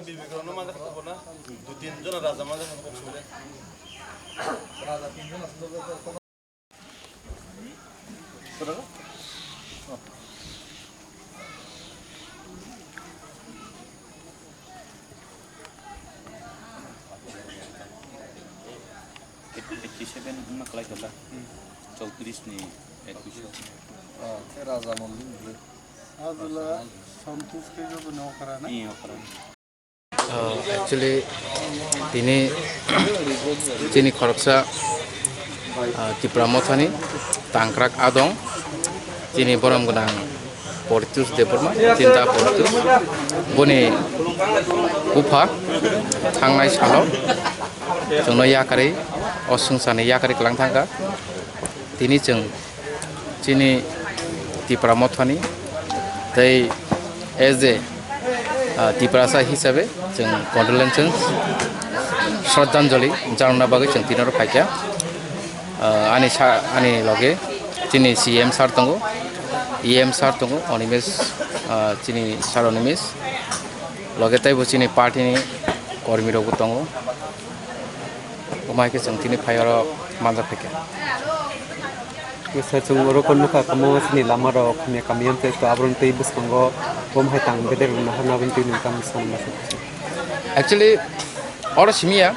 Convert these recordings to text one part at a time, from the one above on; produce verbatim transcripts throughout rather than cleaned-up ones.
Bibikrono manja kha tongkha na? Dui tin jona raja manja kha tongkha sule. Raja tin jona sule. Eighty seven wngma kwlai kha ta. Chowtris ni ekush. Ah, khe raja mondir ni. Ajula Santosh khe joto ni okra na? Ni okra. Ah, actually, tini chini khoroksa, ah, Tipra Mothani Tangkrak Adong, chini borom gwnang Portus Debbarma, Chinta Portus, boni bupha thangnai salo chwngno yakarwi, o swngcharni yakarwi kwlang thangkha. Tini chwng chini Tipra Mothani tei as a, ah, Tiprasa hisabe chwng condolences, shraddhanjali janana bagwi chwng tini oro phaikha. Ah, ani sa-, ani loge chini C M sir tongo, E M sir tongo, Animesh, ah, chini sir Animesh, loge teibo chini party ni kormi rokbo tongo. Omo hai khe chwng tini phai oro manjak phaikha. Sir, chwng oro kok nukha, kwbangma chini lama rok hamya kamiyam tei to, aboroni tei bwskango bom hai tang bedek rok naharna aboni twi nung tamo sanma se. Actually, oro simiya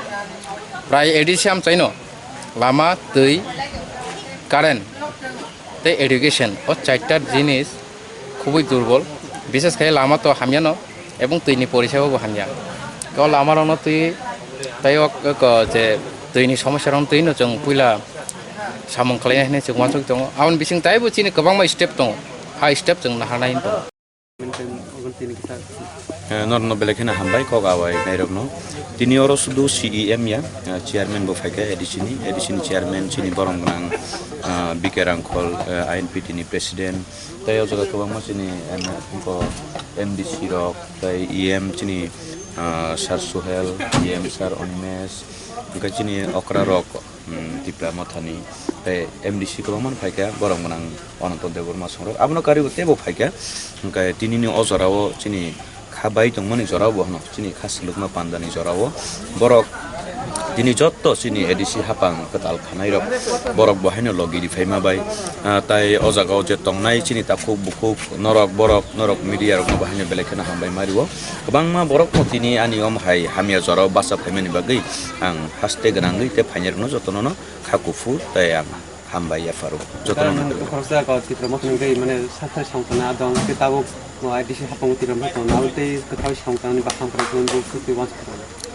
prai A D C amchaino lama, twi, current tei education, o chairta jinis khubui durbol, bises khai lama to hamyano, ebong twi ni porisebo bo hamya. O lama rokno twi, tei o, o, je twi ni somosya rokno twi no chwng puila samung khlaina hinwi chwng uansuk tongo. Aboni bising taibo chini kwbangma step tongo, a step chwng naharnai tongo. Eh, norokno belai kheno hambai kok awai nairokno. Tini oro sudu C E M ya, eh, chairman bo phaikha A D C ni, A D C ni chairman chini borom gwnang, ah, B K Rangkhol, eh, I N P T ni president, tei o jaga kwbangma chini M D C rok, tei E M chini, ah, Sir Suhel, E M Sir Animesh, hwnkhe chini okra rok, hmm, Tipra Mothani, tei M D C kwbangma phaikha, borom gwnang Ananto Debbarma songrok. Abono karwi teibo phaikha, hwnkhe tinini o jorao chini kha bai tongmani jorao bo hwno, chini kha swlwkma pandani jorao borok tini jotto chini A D C hapang kwtal khanairok, borok bo haino logi riphaima bai, ah, tai o jagao je tongnai chini takhuk bukhuk norok, borok, norok media rokno bo haino belai kheno hambai ma rio. Kwbangma borokno tini ani om hai hamya jorao bacha phaimani bagwi ang haste gwnangwi tei phainairokno jotono no kha kuphur tei ang hambai yapharo jotono no. Khoroksa ko Tipra Mothani wngwi mane sathai songkana dong, tei tabuk, o, I D C hapang Tipra Mothani tong, nabo tei kwthai songkanani bakhang kwrwngkhe bo sutwi uansuk.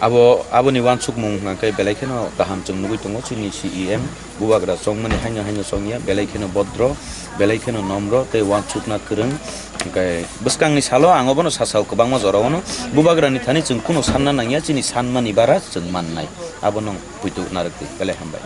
Abo, aboni uansukmung hwnkhe belai kheno kaham chwng nugwi tongo chini C E M, bubagra chongmani haino haino chongya, belai kheno bodro, belai kheno nomro tei uansukna kwrwng. Hwnkhe bwskangni salo ang obono sasao kwbangma jorao no bubagrani thani chwng kuno sanna nangya, chini sanmani bara chwng mannai. Abono puitu narwktwi, belai hambai.